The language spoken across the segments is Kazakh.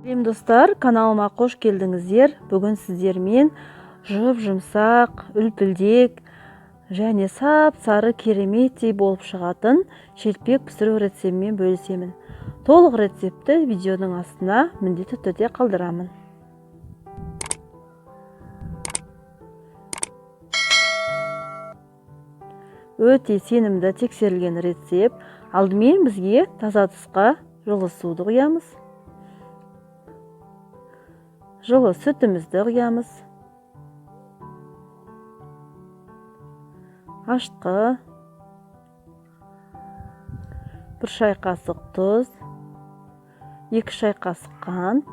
Сәлем, достар, каналыма қош келдіңіздер. Бүгін сіздермен жұп-жұмсақ, үлпілдек және сап-сары кереметтей болып шығатын шелпек пісіру рецептімен бөлісемін. Толық рецептті видеоның астына міндетті түрде қалдырамын. Өте сенімді тексерілген рецепт. Алдымен бізге таза ыдысқа жылы суды құямыз. Жылы сүтімізді құямыз. Ашытқы, 1 шай қасық тұз, 2 шай қасық қант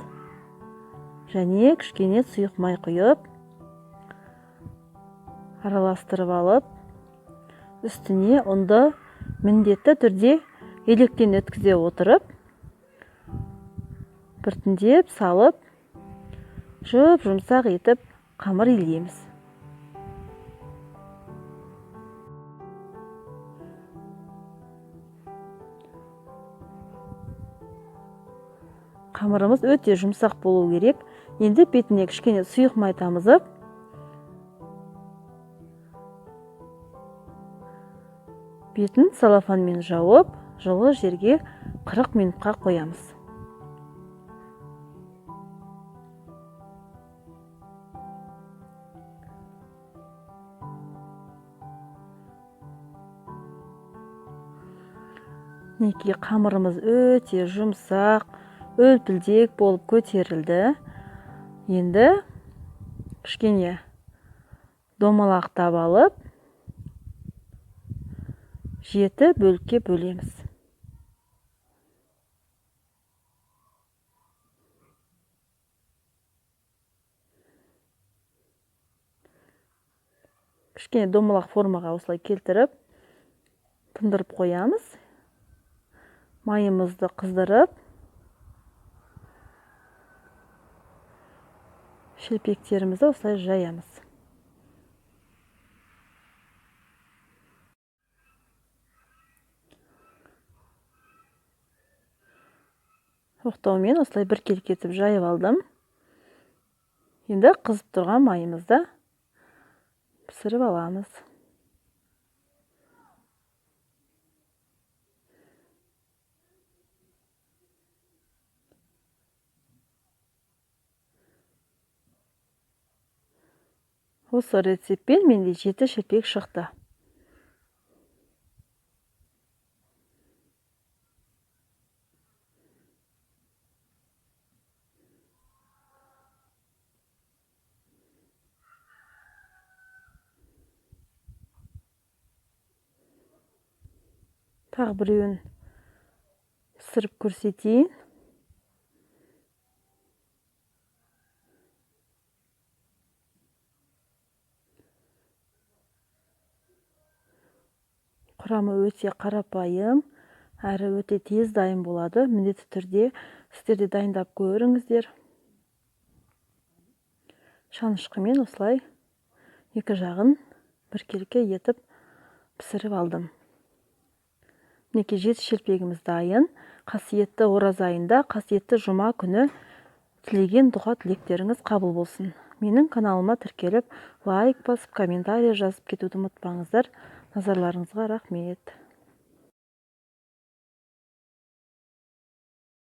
және кішкене сұйық май құйып, араластырып алып, үстіне ұнды міндетті түрде електен өткізе отырып, біртіндеп салып, жұп-жұмсақ етіп қамыр илейміз. Қамырымыз өте жұмсақ болу керек. Енді бетіне кішкене сұйық май тамызып, бетін целлофанмен жауып, жылы жерге 40 минутқа қоямыз. Мінекей, қамырымыз өте жұмсақ, үлпілдек болып көтерілді. Енді кішкене домалақтап алып, 7 бөлікке бөлеміз. Кішкене домалақ формаға осылай келтіріп, тындырып қоямыз. Майымызды қыздырып, шелпектерімізді осылай жаямыз. Оқтаумен осылай біркелкі етіп жайып алдым. Енді қызып тұрған майымызды пісіріп аламыз. Осы рецептпен менде 7 шелпек шықты. Тағы біреуін пісіріп көрсетейін. Құрамы өте қарапайым, әрі өте тез дайын болады. Міндетті түрде сіздер де дайындап көріңіздер. Шанышқымен осылай екі жағын біркелкі етіп пісіріп алдым. Мінекей, 7 шелпегіміз дайын. Қасиетті ораза айында, қасиетті жұма күні тілеген дұға тілектеріңіз қабыл болсын. Менің каналыма тіркеліп, лайк басып, комментарий жазып кетуді ұмытпаңыздар. Назарларыңызға рахмет.